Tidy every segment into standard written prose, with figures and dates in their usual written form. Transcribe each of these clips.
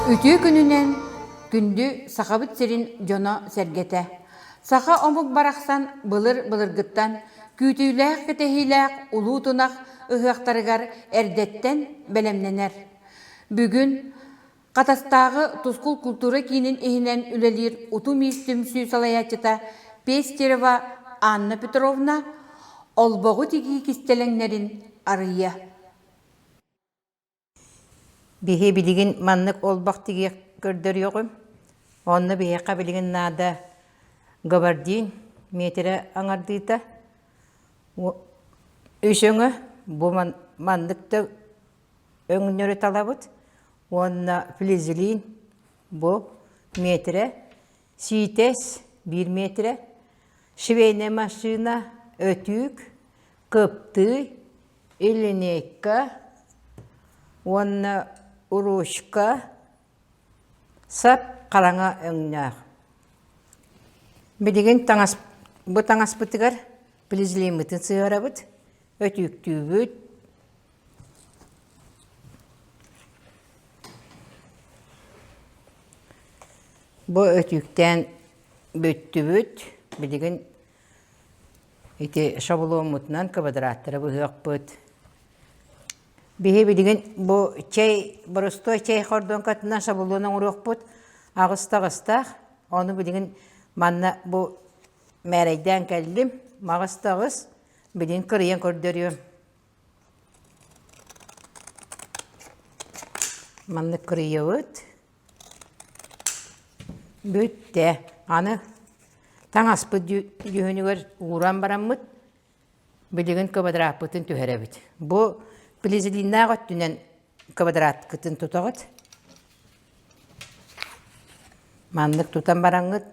Үтүө күнүнэн күндү Сахабыт сирин дьоно-сэргэтэ! Саха омук барахсан былыр-былыргыттан күүтүүлээх-кэтэһиилээх улуу тунах ыһыахтарыгар эрдэттэн бэлэмнэнэр. Бүгүн Хатастааҕы Тускул култуура киинин иһинэн үлэлиир Утум иис түмсүү салайааччыта Пестерева Анна Петровна олбоҕу тигии кистэлэҥнэрин арыйыа. Биһи билигин маннык олбох тигиэх көрдөрүөҕүм. Онно биһиэхэ билигин наада габардин миэтэрэ аҥардыыта. Үс өҥө бу маннык да өҥнөрү талабыт уонна флизелин бу миэтэрэ, сиитэс биир миэтэрэ, швейная машина, өтүүк, кыптыый, линейка уонна ручка, сап хараҥа өҥнөөх. Билигин таҥас бу таҥаспытыгар флизелиммытын сыһыарабыт, өтүүктүүбүт. Бу өтүүктээн бүттүбүт. Билигин Ити шабломмутунан квадраттары быһыахпыт. Биһи билигин бу чэй, боростуой чэй хордуоҥкатынан шаблон оҥоруохпут. Аҕыста аҕыстаах. Ону билигин манна бу мээрэйдээн кэллим. Аҕыста аҕыс. Билигин кырыйан көрдөрүөм. Маннык кырыйабыт. Бүттэ. Аны таҥаспыт дьүһүнүгэр ууран бараммыт, билигин квадратпытын түһэрэбит. Бу плезелиннээх өттүнэн квадраткытын тутаҕыт. Маннык тутан бараҥҥыт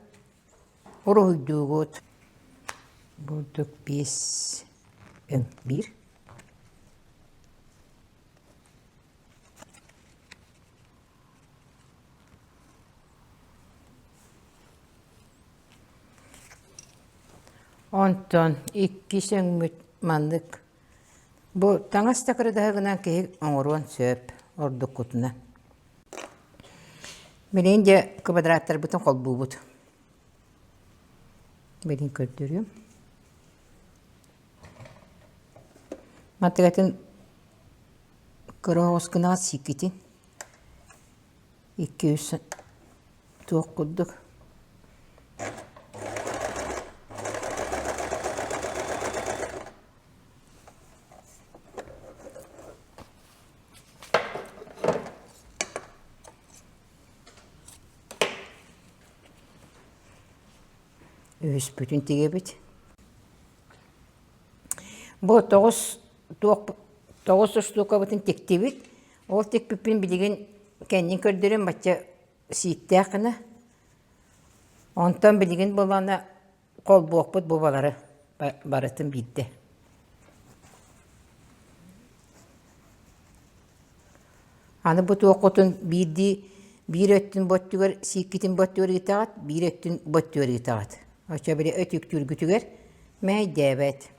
уруһуйдуугут. Бурдук биэс өҥ биир. Онтон иккис өҥмүт маннык бу таҥас да кырадаһыгынан киһи оҥоруон сөп ордуккутуна. Билигин дьэ квадраттарбытын холбуубут. Билигин көрдөрүөм. Мантыгатын Кыра оҕус гынаҕыт сииккитин 200 туох курдук Үһүспүтүн тигэбит. Бу тоҕус туох тоҕус устуукабытын тиктибит. Ол тикпиппин билигин кэннин көрдөрөн бачча сииктээх гына. Онтон билигин буоллаҕына холбуохпут бу балары барытын биирдэ. Аны бу туоххутун биирдии биир өттүн бу өттүгэр сииккитин бу өттүгэр ыытаҕыт, биир өттүн бу өттүгэр ыытаҕыт. Оччо били өтүктүүргүтүгэр мэһэйдээбэт.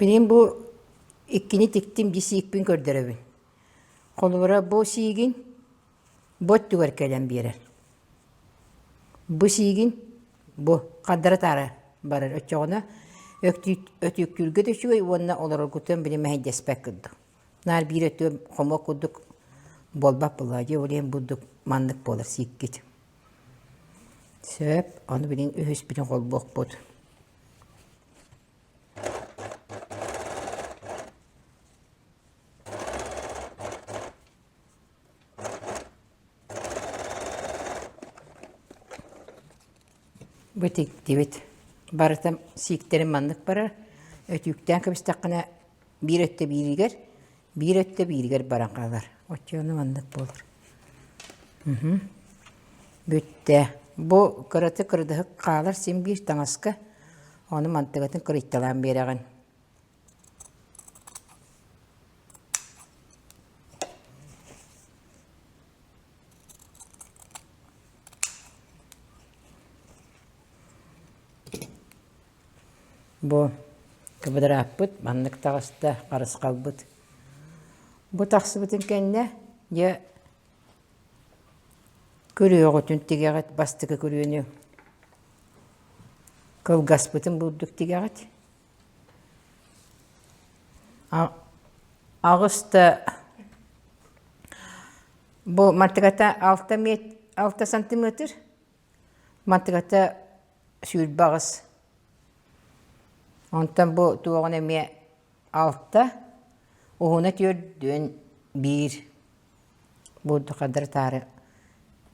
Билигин бу иккини тиктим дии сиикпин көрдөрөбүн. Холобура бу сиигин бу өттүгэр кэлэн биэрэр. Бу сиигин бу хардары-таары барар. Оччоҕуна өтүүктүүргэ да үчүгэй уонна олороргутун били мэһэйдэспэт курдук. Наар биир өттүгэр хомуок курдук буолбат буоллаҕа дии, ол иһин бурдук маннык буолар сииккит. Сөп, ону билигин үһүспүтүн холбуохпут. Бу тиктибит. Барыта сииктэрин маннык барар. Өтүүктээн кэбистэххинэ биир өттө бииригэр, биир өттө бииригэр баран хаалар. Оччону маннык буолар. Бүттэ. Бу кыраты кырдыһык хаалар син биир таҥаска, ону мантыгатын кырыйталаан биэрэҕин. Бу кыбыдырааппыт маннык таҕыста, харысхалбыт. Бу тахсыбытын кэннэ, дьэ, күрүөҕүтүн тигэҕит, бастакы күрүөнү кылгаспытын бурдук тигэҕит. Аҕыста бу мантыката алта алта сантиметр, мантыката 28. Онтон бу туоҕун эмиэ алта, уһуна түөрдүөн биир. Бурдук хардары-таары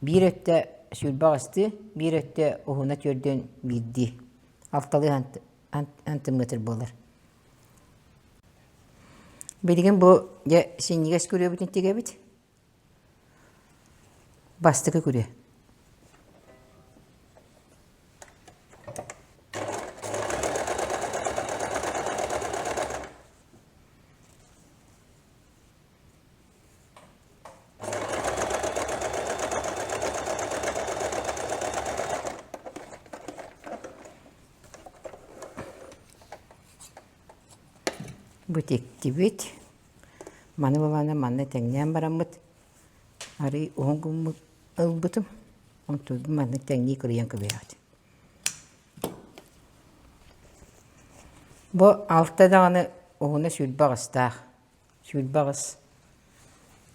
биир өттө 28-тыы, биир өттө уһуна түөрдүөн биирдии. Алталыы сантиметр буолар. Билигин бу дьэ синньигэс күрүөбүтүн тигэбит. Бастакы күрүө. Бу тиктибит. Маны былаана манна тэҥнээн бараммыт арыый уһун гыммыт ылбытым. Онтубун маннык тэҥнии кырыйан кэбиһэҕит. Бу алта даҕаны уһуна 28-таах. 28.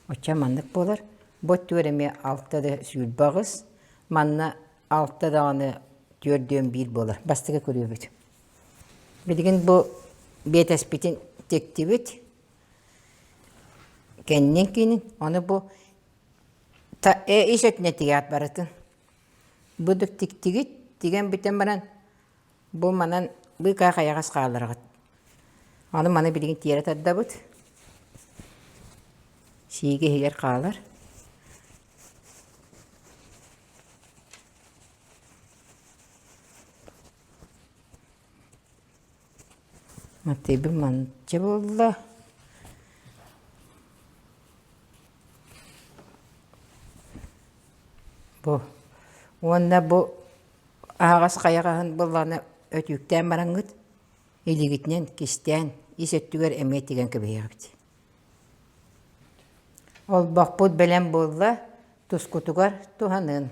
Оччо маннык буолар. Бу өттүгэр эмиэ алта да 28. Манна алта даҕаны түөрдүөн биир буолар. Бастакы көрүөбүт. Билигин бу биэтэспитин тиктибит. Кэннин киинин. Ону бу ис өттүнэ тигээт барытын. Бу тиктигит, тигэн бүтэн баран бу манан быыкаа хайаҕас хааллараҕыт. Аны маны билигин тиэрэ тардабыт. Сииги иһигэр хаалар. Матыыбым манча буолла. Бу уонна бу аһаҕас хайаҕаһын былланы өтүүктээн бараҥҥыт илиигитинэн кистээн ис өттүгэр эмиэ тигэн кэбиһиэхпит. Олбохпут бэлэм буолла, тускутугар туһанын.